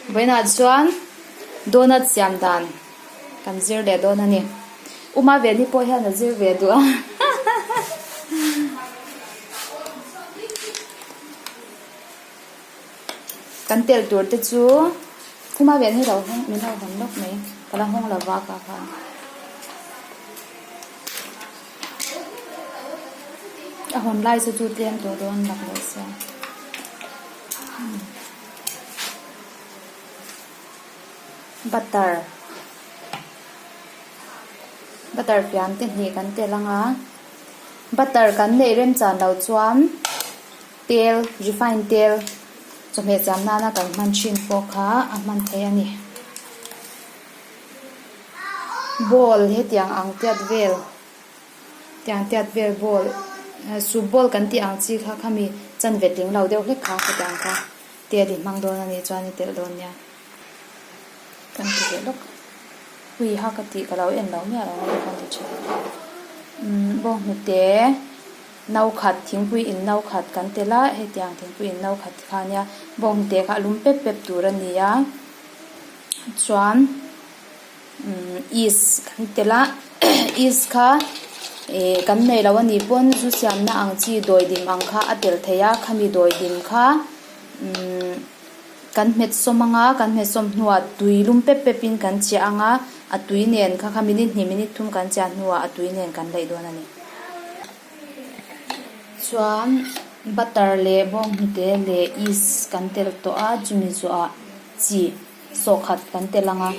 Vawiinah chuan donut siam dan kan zir leh dawn a ni. Uma Veni pawh hian a zir ve duh a. Kan telh tur te chu Uma Veni lo hawng min lo hawn lawk mai ka la hawng lo va ka khan. A hawn lai chu chu tlem tawh dawn lak leh sia. Butter butter fian te hnih kan tel ang a butter kan neih remchan loh chuan tel refined tel chawhmeh siam nana kan hman thin pawh kha a hman theih a ni bowl hetiang ang tiat vel. Tiang tiat vel ball soup bowl kan tih ang chi kha khami chanve tling lo deuh hlek kha khatiang kha tel i hmang dawn a nih chuan i telh dawn nia. Kan ti leh lawk. Ui ha ka tih ka lo en lo miah lo a kan ti thin. Umm bawnghnute no khat thingpui in no khat kan tel a hetiang thingpui in no khat kha nia bawnghnute kha a lum pep pep tur a ni a chuan. Yeast kan telh a yeast kha ih kan nei lo a nih pawn zu siamna ang chi dawidim ang kha a telh theih a khami dawidim kha umm kan hmet sawm ang a kan hmet sawm hnuah tui lum pep pep in kan chiah ang a a tui nen kha kha minute hnih minute thum kan chiah hnuah a tui nen kan laih dawn a ni. Chuan butter leh bawnghnute leh yeast kan telh tawh a chumi zawhah chi. Sawhkhat kan tel ang a.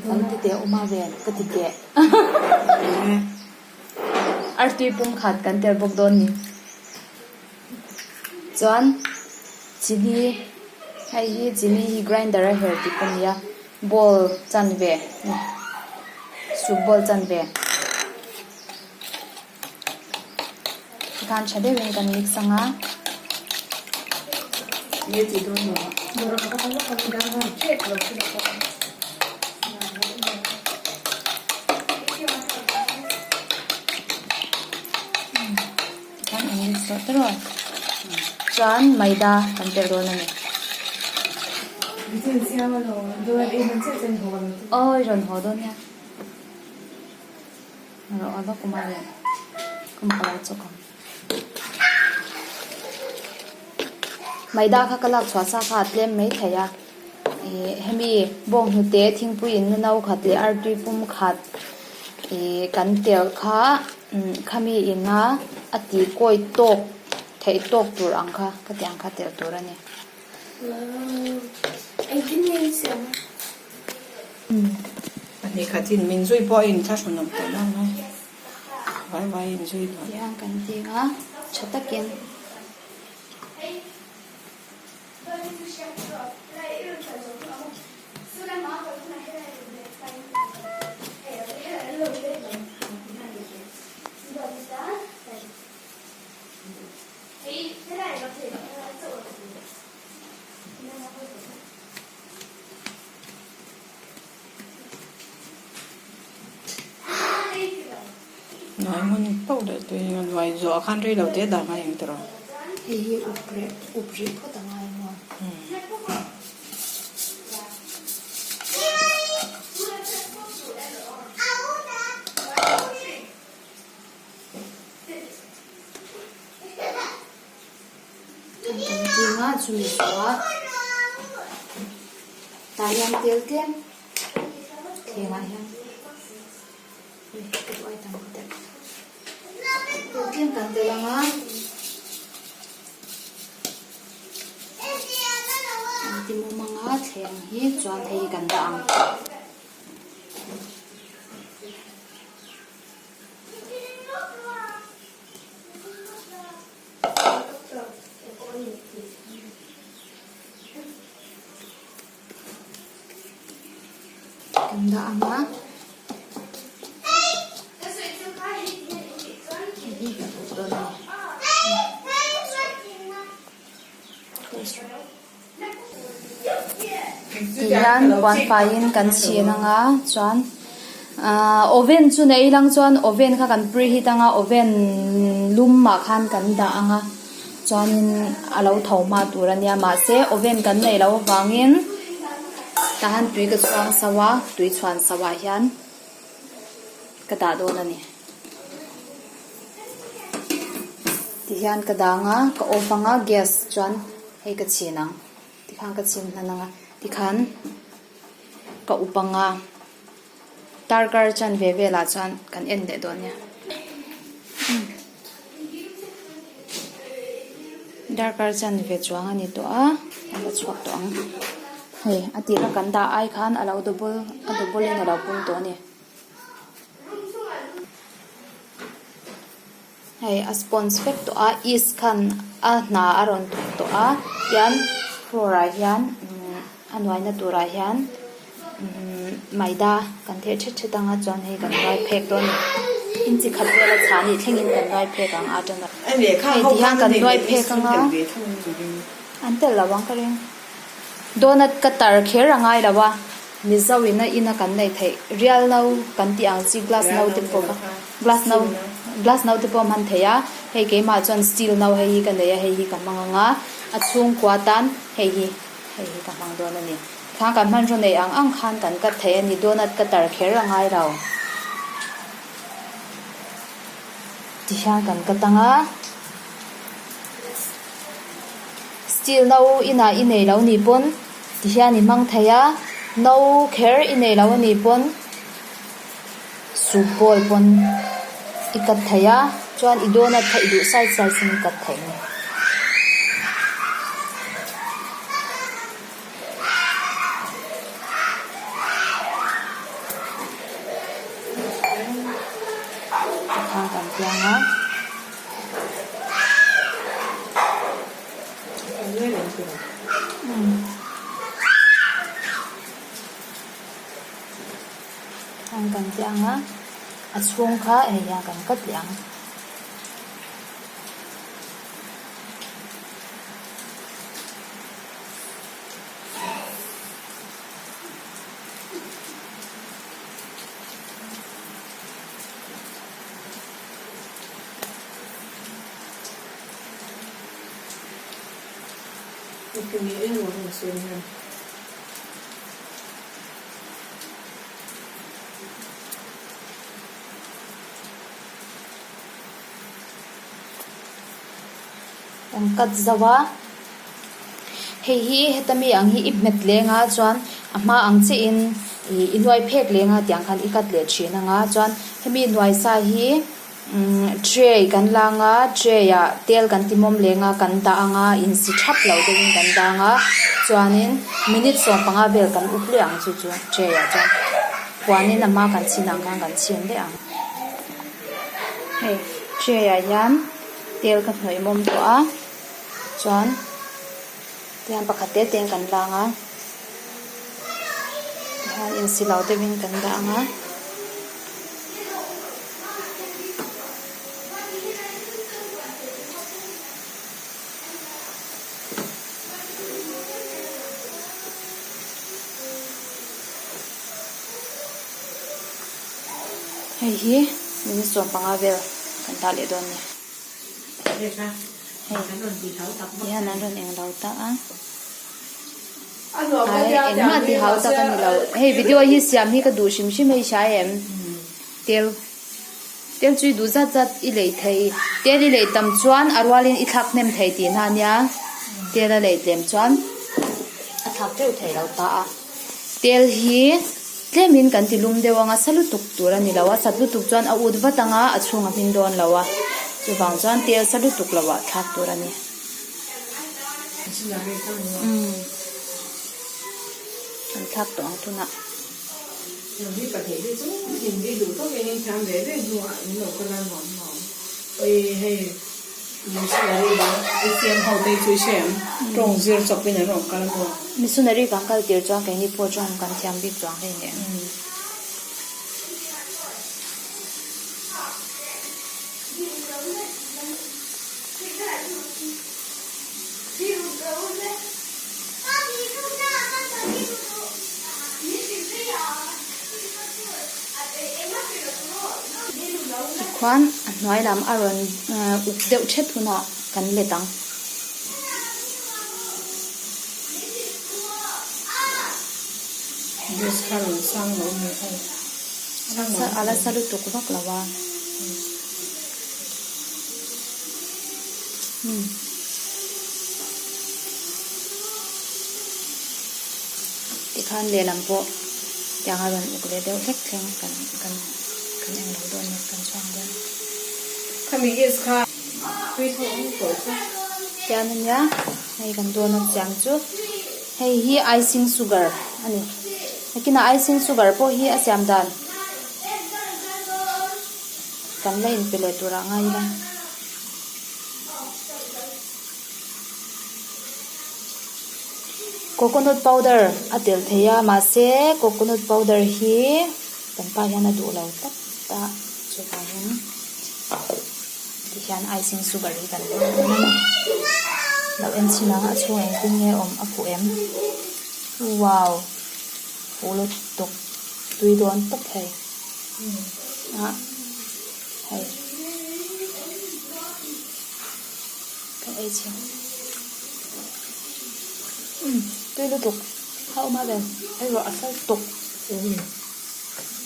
Kan ti teh awm a vel ka ti teh. Artui pum khat kan tel bawk dawn ni. Chuan chini hei hi chini hi grinder a her tih pawh a ni a bowl chanve soup bowl chanve. Tikhan tha deuhin kan mix ang a. Tikhan an mix tawh tawrh a. Chuan maida kan telh dawn a ni. Awi rawn haw dawn nia. Rawh a va kum a lian kum ka lo chawk ang. Maida kha ka lak chhuah sa kha a tlem mai thei a ih hemi bawnghnute thingpui in na no khat leh artui pum khat ih kan telh kha khami ina a tih kawi tawk theih tawk tur ang kha khatiang ang kha telh tur a ni. Pahnih khatin min zui pawh a inthlahrun awm tawh lo ang a, vai vai in zui duh. Tiang kan ding a, tha takin. Nuai hmun pauh leh tui a nuai zawh ah khan rei lo te dah ngai ang tiraw. Hei hi up reh up rih phawt a ngai maw. Kan kan ding a chumi zawhah tah hian tel tlem thlengah hian ui ka duh ai tam deuh tel tlem kan tel ang a kan ti mum ang a thleng hi chuan hei hi kan dah ang. Kan dah ang a. Hei hi kan up dawn a ni. Tihian puan faiin kan chhin ang a chuan. Ahh oven chu nei lang chuan oven kha kan preheat anga oven lum ah khan kan dah anga chuanin a lo tho hma tur a nia mahse oven kan neih loh avangin tah hian tui ka chhuang sauh a tui chhuan sauh ah hian ka dah dawn a ni tihian ka dang a ka off anga gas chuan hei ka chhin ang tikhan ka chhin hnan anga tikhan ka up anga. Darkar chanve velah chuan kan en leh dawn nia. Darkar chanve chuang a ni tawh a, a la chhuak tawh ang. Hei a tira kan dah ai khan a lo double a double in a lo pung tawh a ni. Hei a sponge vek tawh a yeast khan a hna a rawn thawk tawh a tian flour ah hian a nuaina turah hian maida kan theh thet thet anga chuan hei kan nuai phek dawn a ni inchi khat vela chhah anih thlengin kan nuai phek ang a tan a hei ti hian kan nuai phek anga an telh lo ang ka ring donut ka tar kher a ngai lo a mizo in a ina kan neih theih rial no kan tih ang chi glass no te pawh kha. Glass no glass no te pawh a hman thei a, hei keimah chuan steel no hei hi ka nei a, hei hi ka hmang ang a, a chhungkua tan hei hi hei hi ka hmang dawn a ni. Tikhan kan hmanraw nei ang ang khan kan cut thei a ni, donut ka tar kher a ngai lo. Tihian kan cut ang a, steel no inah i nei lo nih pawn tihian i hmang thei a, no kher i nei lo a nih pawn. Soup bowl pawn i cut thei a chuan i donut kha i duh size size in i cut thei a ni. Tikhan kan piang a. An kan tih ang a, a chhung kha hei hian kan cut leh ang. Kan cut zo a hei hi heta mi ang hi i hmet leng a chuan a hma ang chiah in ih i nuai phek leng a tiang khan i cut leh thin ang a chuan hemi nuai sa hi umm tray kan la ang a tray ah tel kan ti mawm leng a kan dah ang a insi thap lo deuhin kan dah ang a chuanin minute 15 vel kan up leh ang chu chu tray ah chuan puanin a hma kan chhin ang khan kan chhin leh ang hei tray ah hian tel ka hnawih mawm tawh a chuan tihian pakhat te te in kan la ang a tihian insi lo deuhin kan dah ang a. Hei hi minute 15 vel kan dah leh dawn a ni. Hei tihian an rawn englo ta a. Ai engmah ti hau tak a ni lo. Hei video hi siam hi ka duh hrim hrim hei hria em? Tel tel chu i duh zat zat i lei thei. Tel i lei tam chuan a rualin i thlak hnem thei tih hna nia. Tel a lei tlem chuan a thlak teuh thei lo ta a. Tel hi tlemin kan ti lum deuh anga sa lutuk tur a ni lo a, sat lutuk chuan a ut vat anga a chhung a hmin dawn lo a. Chuvang chuan tel sa lutuk lo ah thlak tur a ni. Umm kan thlak tawh ang tunah. Missionary kan kal tir chuan keini pawh chuan kan thiam bik chuang hei nen. khuan a hnuai lam a rawn uk deuh thet hunah kan let ang. Gas kha rawn sang lo ni aw. A la sa lutuk vak lo a. Tikhan lehlam pawh tiang a rawn uk leh deuh hlek thleng kan kan kan englo dawn nge kan chhuang dawn. Khami gas kha tui tho ang tawh kha. Tiang ania hei kan donut siam chu hei hi icing sugar a ni. Nakinah icing sugar pawh hi a siam dan kan la inpe leh turah ngai ila. Coconut powder a tel thei a mahse coconut powder hi kan pa hian a duh lo tlat a chuvangin tihian icing sugar hi kan lei dawn a ni lo en chhin ang a chhungah engtin nge awm a fuh em wow fuh lutuk tui dawn tawp hei ah hei ka ei chhin umm tui lutuk a awm a ve erawh a sal tawk.